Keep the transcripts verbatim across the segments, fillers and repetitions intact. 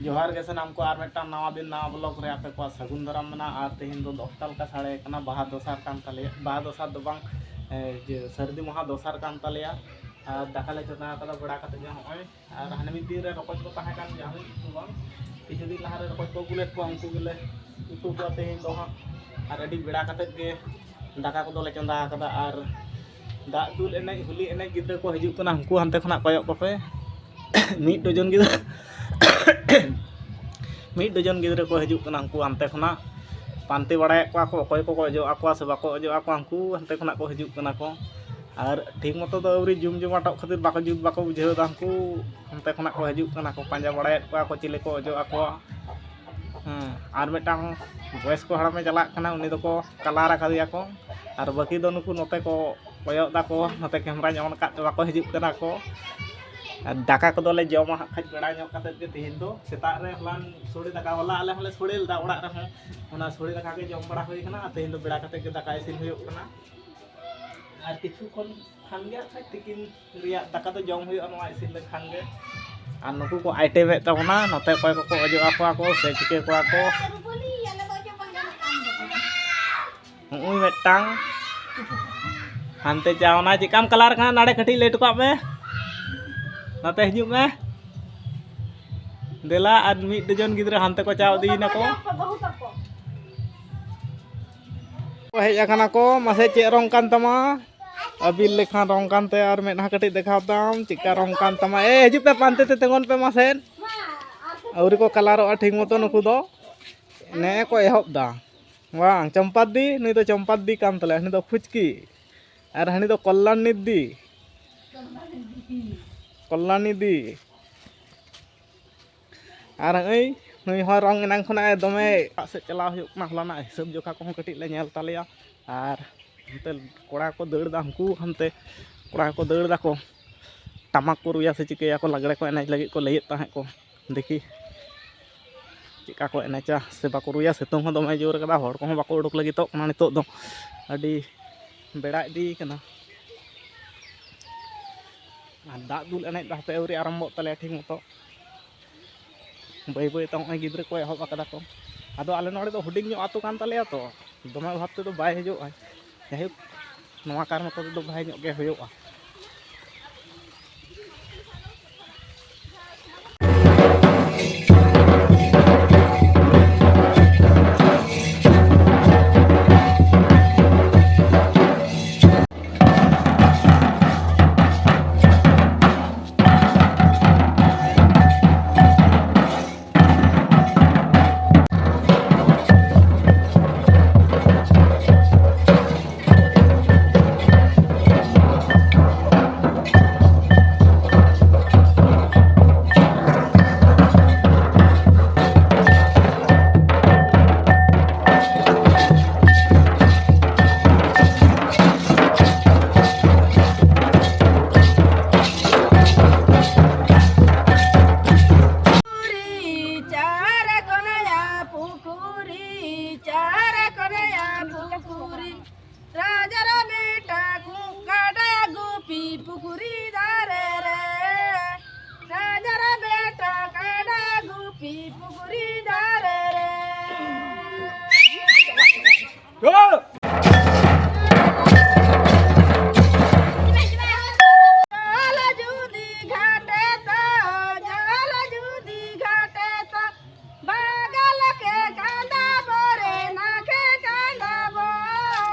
ᱡᱚᱦᱟᱨ ᱜᱮ ᱥᱟᱱᱟᱢ ᱠᱚ, ᱟᱨ ᱢᱤᱫᱴᱟᱝ ᱱᱟᱣᱟ ᱫᱤᱱ ᱱᱟᱣᱟ ᱵᱞᱚᱜ ᱨᱮ ᱟᱯᱮ ᱠᱚᱣᱟᱜ ᱥᱟᱹᱜᱩᱱ ᱫᱟᱨᱟᱢ ᱢᱮᱱᱟᱜᱼᱟ᱾ ᱟᱨ ᱛᱮᱦᱮᱧ ᱫᱚ ᱫᱚᱥᱴᱟ ᱞᱮᱠᱟ ᱥᱟᱲᱮ ᱠᱟᱱᱟ, ᱵᱟᱦᱟ ᱫᱚᱥᱟᱨ ᱠᱟᱱ ᱛᱟᱞᱮᱭᱟ, ᱵᱟᱦᱟ ᱫᱚᱥᱟᱨ ᱫᱚ ᱵᱟᱝ, ᱮ, ᱡᱮ ᱥᱟᱹᱨᱫᱤ ᱢᱟᱦᱟ ᱫᱚᱥᱟᱨ ᱠᱟᱱ ᱛᱟᱞᱮᱭᱟ᱾ ᱟᱨ ᱫᱟᱠᱟ ᱞᱮ ᱪᱚᱸᱫᱟ ᱟᱠᱟᱫᱟ ᱵᱮᱲᱟ ᱠᱟᱛᱮ ᱜᱮ ᱱᱚᱜᱼᱚᱭ᱾ ᱟᱨ ᱦᱟᱱᱮ ᱢᱤᱫ ᱫᱤᱱ ᱨᱮ ᱨᱚᱠᱚᱡ ᱠᱚ ᱛᱟᱦᱮᱸ ᱠᱟᱱ ᱜᱮᱭᱟ, ᱢᱤᱫ ᱫᱤᱱ ᱫᱚ ᱵᱟᱝ, ᱠᱤᱪᱷᱩ ᱫᱤᱱ ᱞᱟᱦᱟ ᱨᱮ ᱨᱚᱠᱚᱡ ᱠᱚ ᱟᱹᱜᱩ ᱞᱮᱫ ᱠᱚᱣᱟ, ᱩᱱᱠᱩ ᱜᱮᱞᱮ ᱩᱛᱩ ᱠᱚᱣᱟ ᱛᱮᱦᱮᱧ ᱫᱚ ᱦᱟᱸᱜ᱾ ᱟᱨ ᱟᱹᱰᱤ ᱵᱮᱲᱟ ᱠᱟᱛᱮ ᱜᱮ ᱫᱟᱠᱟ ᱠᱚᱫᱚ ᱞᱮ ᱪᱚᱸᱫᱟ ᱟᱠᱟᱫᱟ᱾ ᱟᱨ ᱫᱟᱜ ᱫᱩᱞ ᱮᱱᱮᱡ, ᱦᱳᱞᱤ ᱮᱱᱮᱡ ᱜᱤᱫᱽᱨᱟᱹ ᱠᱚ ᱦᱤᱡᱩᱜ ᱠᱟᱱᱟ, ᱩᱱᱠᱩ ᱦᱟᱱᱛᱮ ᱠᱷᱚᱱᱟᱜ ᱠᱚᱭᱚᱜ ᱠᱚᱯᱮ᱾ ᱢᱤᱫ ᱰᱚᱡᱚᱱ ᱜᱤᱫᱽᱨᱟᱹ ᱢᱤᱫ ᱰᱚᱡᱚᱱ ᱜᱤᱫᱽᱨᱟᱹ ᱠᱚ ᱦᱤᱡᱩᱜ ᱠᱟᱱᱟ, ᱩᱱᱠᱩ ᱦᱟᱱᱛᱮ ᱠᱷᱚᱱᱟᱜ ᱯᱟᱱᱛᱮ ᱵᱟᱲᱟᱭᱮᱫ ᱠᱚᱣᱟ ᱠᱚ, ᱚᱠᱚᱭ ᱠᱚᱠᱚ ᱚᱡᱚᱜ ᱟᱠᱚᱣᱟ ᱥᱮ ᱵᱟᱠᱚ ᱚᱡᱚᱜ ᱟᱠᱚᱣᱟ, ᱩᱱᱠᱩ ᱦᱟᱱᱛᱮ ᱠᱷᱚᱱᱟᱜ ᱠᱚ ᱦᱤᱡᱩᱜ ᱠᱟᱱᱟ ᱠᱚ᱾ ᱟᱨ ᱴᱷᱤᱠ ᱢᱚᱛᱚ ᱫᱚ ᱟᱹᱣᱨᱤ ᱡᱩᱢ ᱡᱩᱢᱟᱴᱚᱜ ᱠᱷᱟᱹᱛᱤᱨ ᱵᱟᱠᱚ ᱡᱩᱛ, ᱵᱟᱠᱚ ᱵᱩᱡᱷᱟᱹᱣ ᱮᱫᱟ᱾ ᱩᱱᱠᱩ ᱦᱟᱱᱛᱮ ᱠᱷᱚᱱᱟᱜ ᱠᱚ ᱦᱤᱡᱩᱜ ᱠᱟᱱᱟ ᱠᱚ, ᱯᱟᱸᱡᱟ ᱵᱟᱲᱟᱭᱮᱫ ᱠᱚᱣᱟ ᱠᱚ ᱪᱤᱞᱤ ᱠᱚ ᱚᱡᱚᱜ ᱟᱠᱚᱣᱟ᱾ ᱦᱮᱸ, ᱟᱨ ᱢᱤᱫᱴᱟᱝ ᱵᱚᱭᱮᱥᱠᱚ ᱦᱟᱲᱟᱢᱮ ᱪᱟᱞᱟᱜ ᱠᱟᱱᱟ, ᱩᱱᱤ ᱫᱚᱠᱚ ᱠᱟᱞᱟᱨ ᱟᱠᱟᱫᱮᱭᱟ ᱠᱚ᱾ ᱟᱨ ᱵᱟᱹᱠᱤ ᱫᱚ ᱱᱩᱠᱩ ᱱᱚᱛᱮ ᱠᱚ ᱠᱚᱭᱚᱜ ᱫᱟᱠᱚ, ᱱᱚᱛᱮ ᱠᱮᱢᱨᱟᱧ on ᱟᱠᱟᱫ ᱛᱮ ᱵᱟᱠᱚ ᱦᱤᱡᱩᱜ ᱠᱟᱱᱟ ᱠᱚ᱾ ᱟᱨ ᱫᱟᱠᱟ ᱠᱚᱫᱚᱞᱮ ᱡᱚᱢᱟ ᱦᱟᱸᱜ ᱠᱷᱟᱡ ᱵᱮᱲᱟ ᱧᱚᱜ ᱠᱟᱛᱮᱫ ᱜᱮ ᱛᱮᱦᱮᱧ ᱫᱚ᱾ ᱥᱮᱛᱟᱜ ᱨᱮ ᱦᱚᱞᱟᱱ ᱥᱳᱲᱮ ᱫᱟᱠᱟ, ᱦᱚᱞᱟ ᱟᱞᱮ ᱦᱚᱸᱞᱮ ᱥᱳᱲᱮ ᱞᱮᱫᱟ ᱚᱲᱟᱜ ᱨᱮᱦᱚᱸ, ᱚᱱᱟ ᱥᱳᱲᱮ ᱫᱟᱠᱟ ᱜᱮ ᱡᱚᱢ ᱵᱟᱲᱟ ᱦᱩᱭ ᱠᱟᱱᱟ᱾ ᱟᱨ ᱛᱮᱦᱮᱧ ᱫᱚ ᱵᱮᱲᱟ ᱠᱟᱛᱮᱫ ᱜᱮ ᱫᱟᱠᱟ ᱤᱥᱤᱱ ᱦᱩᱭᱩᱜ ᱠᱟᱱᱟ᱾ ᱟᱨ ᱠᱤᱪᱷᱩ ᱠᱷᱚᱱ ᱠᱷᱟᱱ ᱜᱮ ᱦᱟᱸᱜ ᱠᱷᱟᱡ ᱛᱤᱠᱤᱱ ᱨᱮᱭᱟᱜ ᱫᱟᱠᱟ ᱫᱚ ᱡᱚᱢ ᱦᱩᱭᱩᱜᱼᱟ ᱱᱚᱣᱟ ᱤᱥᱤᱱ ᱞᱮᱠᱷᱟᱱ ᱜᱮ᱾ ᱟᱨ ᱱᱩᱠᱩ ᱠᱚ ᱟᱭᱴᱮᱢᱮᱫ ᱛᱟᱵᱚᱱᱟ, ᱱᱚᱛᱮ ᱚᱠᱚᱭ ᱠᱚᱠᱚ ᱚᱡᱚᱜ ᱟᱠᱚᱣᱟ ᱠᱚ ᱥᱮ ᱪᱤᱠᱟᱹ ᱠᱚᱣᱟ ᱠᱚ᱾ ᱱᱚᱜᱼᱚᱭ ᱢᱤᱫᱴᱟᱝ ᱦᱟᱱᱛᱮ ᱪᱟᱣᱱᱟ, ᱪᱮᱫᱠᱟᱢ ᱠᱟᱞᱟᱨ ᱠᱟᱱᱟ? ᱱᱟᱲᱮ ᱠᱟᱹᱴᱤᱡ ᱞᱟᱹᱭ ᱦᱚᱴᱚ ᱠᱟᱜ ᱢᱮ, ᱱᱚᱛᱮ ᱦᱤᱡᱩᱜ ᱢᱮ᱾ ᱫᱮᱞᱟ, ᱟᱨ ᱢᱤᱫ ᱰᱚᱡᱚᱱ ᱜᱤᱫᱽᱨᱟᱹ ᱦᱟᱱᱛᱮ ᱠᱚ ᱪᱟᱣ ᱤᱫᱤᱭᱮᱱᱟ ᱠᱚ᱾ ᱠᱚ ᱦᱮᱡ ᱟᱠᱟᱱᱟ ᱠᱚ, ᱢᱟᱥᱮ ᱪᱮᱫ ᱨᱚᱝ ᱠᱟᱱ ᱛᱟᱢᱟ? ᱟᱹᱵᱤᱞ ᱞᱮᱠᱷᱟᱱ ᱨᱚᱝ ᱠᱟᱱ ᱛᱟᱭᱟ, ᱟᱨ ᱢᱮᱫᱦᱟ ᱠᱟᱹᱴᱤᱡ ᱫᱮᱠᱷᱟᱣ ᱛᱟᱢ, ᱪᱮᱫᱠᱟ ᱨᱚᱝ ᱠᱟᱱ ᱛᱟᱢᱟ? ᱮ, ᱦᱤᱡᱩᱜ ᱯᱮ, ᱯᱟᱱᱛᱮ ᱛᱮ ᱛᱤᱸᱜᱩᱱ ᱯᱮ ᱢᱟᱥᱮ᱾ ᱟᱹᱣᱨᱤ ᱠᱚ ᱠᱟᱞᱟᱨᱚᱜᱼᱟ ᱴᱷᱤᱠ ᱢᱚᱛᱚ ᱱᱩᱠᱩ ᱫᱚ, ᱱᱮᱜᱼᱮ ᱠᱚ ᱮᱦᱚᱵ ᱫᱟ᱾ ᱵᱟᱝ, ᱪᱚᱢᱯᱟᱫᱤ, ᱱᱩᱭ ᱫᱚ ᱪᱚᱢᱯᱟᱫᱤ ᱠᱟᱱ ᱛᱟᱞᱮᱭᱟ, ᱦᱟᱹᱱᱤ ᱫᱚ ᱯᱷᱩᱪᱠᱤ, ᱟᱨ ᱦᱟᱹᱱᱤ ᱫᱚ ᱠᱚᱞᱞᱟᱱᱤ ᱫᱤ᱾ ᱠᱚᱞᱞᱟᱱᱤ ᱫᱤ᱾ ᱟᱨ ᱱᱚᱜᱼᱚᱭ ᱱᱩᱭ ᱦᱚᱸ ᱨᱚᱝ ᱮᱱᱟᱝ ᱠᱷᱚᱱᱟᱜ ᱮ ᱫᱚᱢᱮ ᱮᱴᱟᱜ ᱥᱮᱫ ᱪᱟᱞᱟᱣ ᱦᱩᱭᱩᱜ ᱠᱟᱱᱟ, ᱦᱚᱞᱟᱱᱟᱜ ᱦᱤᱥᱟᱹᱵ ᱡᱚᱠᱷᱟ ᱠᱚᱦᱚᱸ ᱠᱟᱹᱴᱤᱡ ᱞᱮ ᱧᱮᱞ ᱛᱟᱞᱮᱭᱟ᱾ ᱟᱨ ᱚᱱᱛᱮ ᱠᱚᱲᱟ ᱠᱚ ᱫᱟᱹᱲ ᱫᱟ, ᱩᱱᱠᱩ ᱦᱟᱱᱛᱮ ᱠᱚᱲᱟ ᱠᱚ ᱫᱟᱹᱲ ᱫᱟᱠᱚ, ᱴᱟᱢᱟᱠ ᱠᱚ ᱨᱩᱭᱟ ᱥᱮ ᱪᱤᱠᱟᱹᱭᱟᱠᱚ, ᱞᱟᱜᱽᱲᱮ ᱠᱚ ᱮᱱᱮᱡ ᱞᱟᱹᱜᱤᱫ ᱠᱚ ᱞᱟᱹᱭᱮᱫ ᱛᱟᱦᱮᱸᱫ ᱠᱚ᱾ ᱫᱮᱠᱷᱤ ᱪᱮᱫᱠᱟ ᱠᱚ ᱮᱱᱮᱡᱟ ᱥᱮ ᱵᱟᱠᱚ ᱨᱩᱭᱟ᱾ ᱥᱤᱛᱩᱝ ᱦᱚᱸ ᱫᱚᱢᱮ ᱡᱳᱨ ᱠᱟᱫᱟ, ᱦᱚᱲ ᱠᱚᱦᱚᱸ ᱵᱟᱠᱚ ᱩᱰᱩᱠ ᱞᱟᱹᱜᱤᱫᱚᱜ ᱠᱟᱱᱟ ᱱᱤᱛᱚᱜ ᱫᱚ, ᱟᱹᱰᱤ ᱵᱮᱲᱟ ᱤᱫᱤ ᱠᱟᱱᱟ᱾ ᱟᱨ ᱫᱟᱜ ᱫᱩᱞ ᱮᱱᱮᱡ ᱫᱚ ᱦᱟᱯᱮ ᱟᱹᱣᱨᱤ ᱟᱨᱟᱢᱵᱷᱚᱜ ᱛᱟᱞᱮᱭᱟ ᱴᱷᱤᱠ ᱢᱚᱛᱚ᱾ ᱵᱟᱹᱭ ᱵᱟᱹᱭ ᱛᱮ ᱱᱚᱜᱼᱚᱭ ᱜᱤᱫᱽᱨᱟᱹ ᱠᱚ ᱮᱦᱚᱵ ᱟᱠᱟᱫᱟ ᱠᱚ᱾ ᱟᱫᱚ ᱟᱞᱮ ᱱᱚᱰᱮ ᱫᱚ ᱦᱩᱰᱤᱧ ᱧᱚᱜ ᱟᱹᱛᱩ ᱠᱟᱱ ᱛᱟᱞᱮᱭᱟ ᱛᱚ, ᱫᱚᱢᱮ ᱚᱵᱷᱟᱵ ᱛᱮᱫᱚ ᱵᱟᱭ ᱦᱤᱡᱩᱜᱼᱟ᱾ ᱡᱟᱭᱦᱳᱠ, ᱱᱚᱣᱟ ᱠᱟᱨ ᱢᱚᱛᱚ ᱛᱮᱫᱚ ᱵᱷᱟᱭ ᱧᱚᱜ ᱜᱮ ᱦᱩᱭᱩᱜᱼᱟ᱾ ᱯᱩᱠᱷᱩᱨᱤ ᱪᱟᱨ ᱠᱚᱱᱟᱭᱟ ᱯᱩᱠᱷᱩᱨᱤ, ᱪᱟᱨ ᱠᱚᱱᱟᱭᱟ ᱯᱩᱠᱷᱩᱨᱤ, ᱨᱟᱡᱟ ᱨᱮ ᱵᱮᱴᱟ ᱠᱟᱰᱟ ᱜᱩᱯᱤ ᱯᱩᱠᱷᱩᱨᱤ ᱫᱷᱟᱨᱮ ᱨᱮ, ᱨᱟᱡᱟ ᱨᱮ ᱵᱮᱴᱟ ᱠᱟᱰᱟ ᱜᱩᱯᱤ ᱯᱩᱠᱷᱩᱨᱤ ᱫᱷᱟᱨᱮ ᱨᱮ᱾ ᱡᱟᱞ ᱡᱩᱫᱤ ᱜᱷᱟᱴᱮ ᱛᱟ, ᱡᱟᱞ ᱡᱩᱫᱤ ᱜᱷᱟᱴᱮ ᱛᱟ, ᱵᱟᱜᱟᱞ ᱠᱮ ᱠᱟᱸᱫᱟ ᱵᱚᱨᱮ ᱱᱟᱠᱷᱮ ᱠᱟᱸᱫᱟ ᱵᱚ,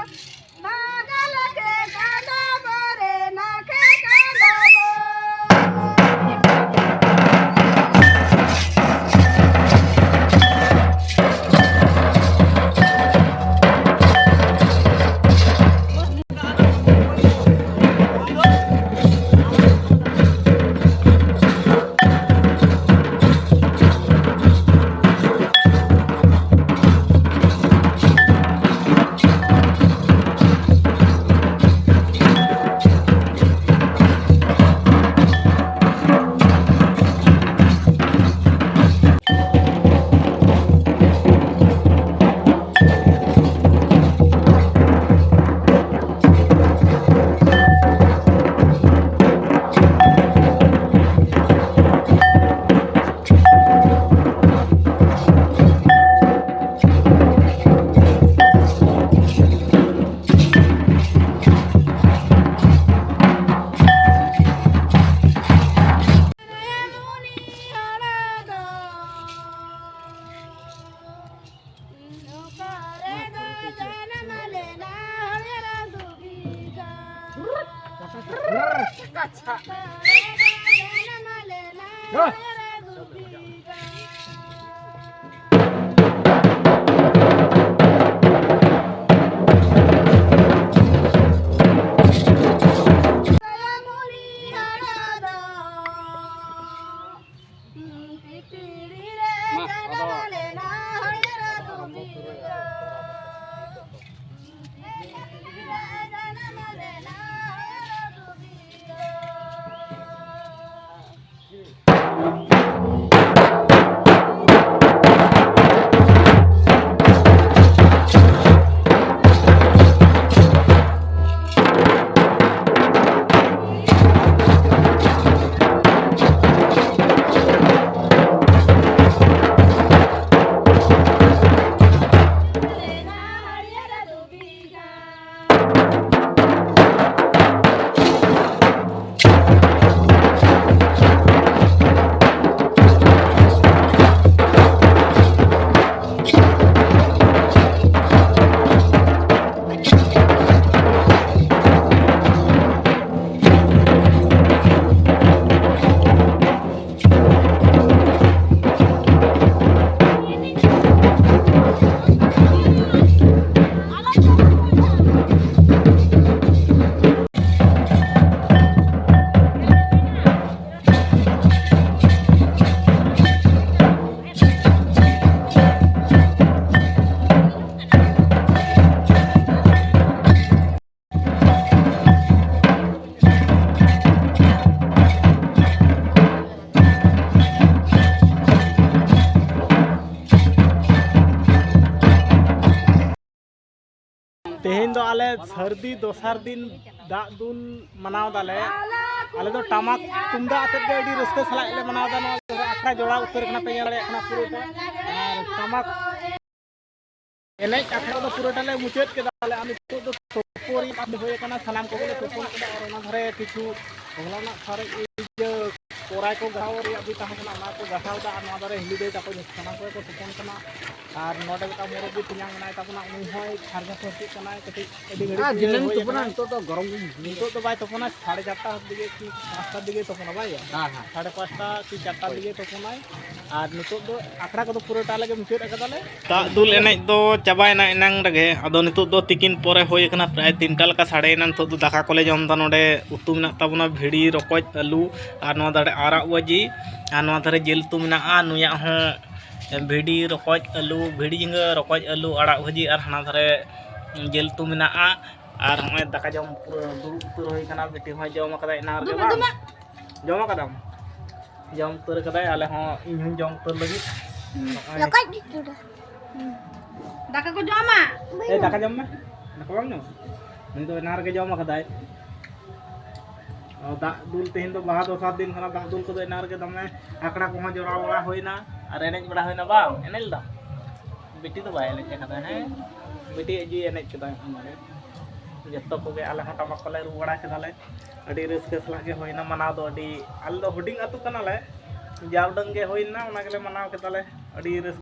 ᱵᱟᱜᱟᱞ ᱠᱮ ᱠᱟᱸᱫᱟ ᱵᱚᱨᱮ ᱱᱟᱠᱷᱮ ᱠᱟᱸᱫᱟ ᱵᱚ᱾ ᱛᱮᱦᱮᱧ ᱫᱚ ᱟᱞᱮ ᱥᱟᱹᱨᱫᱤ ᱫᱚᱥᱟᱨ ᱫᱤᱱ ᱫᱟᱜ ᱫᱩᱞ ᱢᱟᱱᱟᱣ ᱫᱟᱞᱮ᱾ ᱟᱞᱮ ᱫᱚ ᱴᱟᱢᱟᱠ ᱛᱩᱢᱫᱟᱜ ᱟᱛᱮᱫ ᱜᱮ ᱟᱹᱰᱤ ᱨᱟᱹᱥᱠᱟᱹ ᱥᱟᱞᱟᱜ ᱞᱮ ᱢᱟᱱᱟᱣ ᱫᱟ᱾ ᱱᱚᱣᱟ ᱫᱚ ᱟᱠᱷᱲᱟ ᱡᱚᱲᱟᱣ ᱩᱛᱟᱹᱨ ᱠᱟᱱᱟ, ᱯᱮ ᱧᱮᱞ ᱫᱟᱲᱮᱭᱟᱜ ᱠᱟᱱᱟ ᱯᱩᱨᱟᱹᱴᱟ᱾ ᱟᱨ ᱴᱟᱢᱟᱠ ᱮᱱᱮᱡ ᱟᱠᱷᱲᱟ ᱫᱚ ᱯᱩᱨᱟᱹᱴᱟ ᱞᱮ ᱢᱩᱪᱟᱹᱫ ᱠᱮᱫᱟ᱾ ᱟᱞᱮ ᱟᱨ ᱱᱤᱛᱚᱜ ᱫᱚ ᱛᱳᱯᱳ ᱨᱮᱭᱟᱜ ᱦᱩᱭ ᱟᱠᱟᱱᱟ, ᱥᱟᱱᱟᱢ ᱠᱚᱜᱮ ᱞᱮ ᱛᱳᱯᱳᱱ ᱠᱮᱫᱟ᱾ ᱟᱨ ᱚᱱᱟ ᱫᱷᱟᱨᱮ ᱠᱤᱪᱷᱩ ᱦᱚᱞᱟᱱᱟᱜ ᱥᱟᱨᱮᱡ ᱤᱭᱟᱹ ᱠᱚᱨᱟᱭ ᱠᱚ ᱜᱟᱥᱟᱣ ᱨᱮᱭᱟᱜ ᱵᱤ ᱛᱟᱦᱮᱸ ᱠᱟᱱᱟ, ᱚᱱᱟ ᱠᱚ ᱜᱟᱥᱟᱣ ᱫᱟ᱾ ᱟᱨ ᱱᱚᱣᱟ ᱫᱷᱟᱨᱮ ᱦᱤᱞᱤ ᱫᱟᱹᱭ ᱛᱟᱠᱚ ᱥᱟᱱᱟᱢ ᱠᱚᱜᱮ ᱠᱚ ᱛᱩᱯᱩᱱ ᱠᱟᱱᱟ᱾ ᱟᱨ ᱱᱚᱰᱮ ᱢᱤᱫᱴᱟᱝ ᱢᱩᱨᱩᱵ ᱵᱤ ᱛᱮᱧᱟᱝ ᱢᱮᱱᱟᱭ ᱛᱟᱵᱚᱱᱟ, ᱩᱱᱤ ᱦᱚᱸᱭ ᱯᱷᱟᱨᱪᱟ ᱯᱷᱟᱹᱨᱪᱤᱜ ᱠᱟᱱᱟᱭ᱾ ᱠᱟᱹᱴᱤᱡ ᱟᱹᱰᱤ ᱜᱷᱟᱹᱲᱤᱡ ᱟᱨ ᱜᱮ ᱫᱤᱱᱟᱹᱢ ᱦᱩᱭ ᱛᱩᱯᱩᱱᱟ, ᱟᱠᱟᱱᱟ᱾ ᱱᱤᱛᱚᱜ ᱫᱚ ᱜᱚᱨᱚᱢ ᱫᱤᱱ᱾ ᱱᱤᱛᱚᱜ ᱫᱚ ᱵᱟᱭ ᱛᱩᱯᱩᱱᱟ, ᱥᱟᱲᱮ ᱪᱟᱨᱴᱟ ᱫᱤᱜᱮ ᱠᱤ ᱯᱟᱸᱪᱴᱟ ᱫᱤᱜᱮ ᱛᱩᱯᱩᱱᱟ, ᱵᱟᱭ ᱭᱟ? ᱦᱮᱸ, ᱦᱮᱸ᱾ ᱥᱟᱲᱮ ᱯᱟᱸᱪᱴᱟ ᱠᱤ ᱪᱟᱨᱴᱟ ᱦᱳᱭ᱾ ᱫᱤᱜᱮ ᱛᱩᱯᱩᱱᱟᱭ᱾ ᱟᱨ ᱱᱤᱛᱚᱜ ᱫᱚ ᱟᱠᱷᱲᱟ ᱠᱚᱫᱚ ᱯᱩᱨᱟᱹᱴᱟ ᱞᱮ ᱢᱩᱪᱟᱹᱫ ᱟᱠᱟᱫᱟᱞᱮ᱾ ᱫᱟᱜ ᱫᱩᱞ ᱮᱱᱮᱡ ᱫᱚ ᱪᱟᱵᱟᱭᱮᱱᱟ ᱮᱱᱟᱝ ᱨᱮᱜᱮ᱾ ᱟᱫᱚ ᱱᱤᱛᱚᱜ ᱫᱚ ᱛᱤᱠᱤᱱ ᱯᱚᱨᱮ ᱦᱩᱭ ᱟᱠᱟᱱᱟ, ᱯᱨᱟᱭ ᱛᱤᱱᱴᱟ ᱞᱮᱠᱟ ᱥᱟᱰᱮᱭᱮᱱᱟ᱾ ᱱᱤᱛᱚᱜ ᱫᱚ ᱫᱟᱠᱟ ᱠᱚᱞᱮ ᱡᱚᱢ ᱮᱫᱟ᱾ ᱱᱚᱰᱮ ᱩᱛᱩ ᱢᱮᱱᱟᱜ ᱛᱟᱵᱚᱱᱟ ᱵᱷᱤᱲᱤ, ᱨᱚᱠᱚᱡ, ᱟᱹᱞᱩ, ᱟᱨ ᱱᱚᱣᱟ ᱫᱷᱟᱨᱮ ᱟᱨᱟᱜ ᱵᱷᱟᱹᱡᱤ, ᱟᱨ ᱱᱚᱣᱟ ᱫᱷᱟᱨᱮ ᱡᱤᱞ ᱩᱛᱩ ᱢᱮᱱᱟᱜᱼᱟ᱾ ᱱᱩᱭᱟᱜ ᱦᱚᱸ ᱵᱷᱤᱰᱤ, ᱨᱚᱠᱚᱡ, ᱟᱹᱞᱩ, ᱵᱷᱤᱰᱤ ᱡᱷᱤᱸᱜᱟᱹ, ᱨᱚᱠᱚᱡ, ᱟᱹᱞᱩ, ᱟᱲᱟᱜ ᱵᱷᱟᱹᱡᱤ, ᱟᱨ ᱦᱟᱱᱟ ᱫᱷᱟᱨᱮ ᱡᱤᱞ ᱩᱛᱩ ᱢᱮᱱᱟᱜᱼᱟ᱾ ᱟᱨ ᱱᱚᱜᱼᱚᱭ ᱫᱟᱠᱟ ᱡᱚᱢ ᱯᱩᱨᱟᱹ ᱫᱩᱲᱩᱵ ᱩᱛᱟᱹᱨ ᱦᱩᱭ ᱠᱟᱱᱟ᱾ ᱵᱤᱴᱤ ᱦᱚᱸᱭ ᱡᱚᱢ ᱟᱠᱟᱫᱟ ᱮᱱᱟᱝ ᱨᱮᱜᱮ, ᱫᱩᱢᱮ, ᱵᱟᱝ? ᱫᱩᱢᱮ᱾ ᱡᱚᱢ ᱟᱠᱟᱫᱟᱢ? ᱡᱚᱢ ᱩᱛᱟᱹᱨ ᱟᱠᱟᱫᱟᱭ᱾ ᱟᱞᱮ ᱦᱚᱸ, ᱤᱧ ᱦᱚᱸᱧ ᱡᱚᱢ ᱩᱛᱟᱹᱨ ᱞᱟᱹᱜᱤᱫ᱾ ᱱᱚᱜᱼᱚᱭ ᱨᱚᱠᱚᱡ ᱵᱤᱴᱩ ᱫᱚ᱾ ᱫᱟᱠᱟ ᱠᱚ ᱡᱚᱢᱟ? ᱮ, ᱫᱟᱠᱟ ᱡᱚᱢ ᱢᱮ᱾ ᱫᱟᱠᱟ ᱵᱟᱢ ᱡᱚᱢᱟ? ᱩᱱᱤ ᱫᱚ ᱮᱱᱟᱝ ᱨᱮᱜᱮ ᱡᱚᱢ ᱟᱠᱟᱫᱟᱭ᱾ ᱚ, ᱫᱟᱜ ᱫᱩᱞ, ᱛᱮᱦᱮᱧ ᱫᱚ ᱵᱟᱦᱟ ᱫᱚᱥᱟᱨ ᱫᱤᱱ ᱠᱟᱱᱟ᱾ ᱫᱟᱜ ᱫᱩᱞ ᱠᱚᱫᱚ ᱮᱱᱟᱝ ᱨᱮᱜᱮ ᱫᱚᱢᱮ ᱟᱠᱷᱲᱟ ᱠᱚᱦᱚᱸ ᱡᱚᱲᱟᱣ ᱵᱟᱲᱟ ᱦᱩᱭᱱᱟ ᱟᱨ ᱮᱱᱮᱡ ᱵᱟᱲᱟ ᱦᱩᱭᱱᱟ, ᱵᱟᱝ? ᱮᱱᱮᱡ ᱞᱮᱫᱟᱢ? ᱵᱤᱴᱤ ᱫᱚ ᱵᱟᱭ ᱮᱱᱮᱡ ᱟᱠᱟᱫᱟ, ᱦᱮᱸ? ᱵᱤᱴᱤ ᱟᱡ ᱡᱤᱣᱤ ᱮᱱᱮᱡ ᱠᱮᱫᱟᱭ ᱚᱱᱟᱨᱮ᱾ ᱡᱚᱛᱚ ᱠᱚᱜᱮ ᱟᱞᱮ ᱦᱚᱸ ᱴᱟᱢᱟᱠ ᱠᱚᱞᱮ ᱨᱩ ᱵᱟᱲᱟ ᱠᱮᱫᱟᱞᱮ᱾ ᱟᱹᱰᱤ ᱨᱟᱹᱥᱠᱟᱹ ᱥᱟᱞᱟᱜ ᱜᱮ ᱦᱩᱭᱱᱟ ᱢᱟᱱᱟᱣ ᱫᱚ᱾ ᱟᱹᱰᱤ, ᱟᱞᱮ ᱫᱚ ᱦᱩᱰᱤᱧ ᱟᱹᱛᱩ ᱠᱟᱱᱟᱞᱮ, ᱡᱟ ᱩᱰᱟᱹᱝ ᱜᱮ ᱦᱩᱭᱱᱟ, ᱚᱱᱟ ᱜᱮᱞᱮ ᱢᱟᱱᱟᱣ ᱠᱮᱫᱟᱞᱮ᱾ ᱟᱹᱰᱤ ᱨᱟᱹᱥᱠᱟᱹ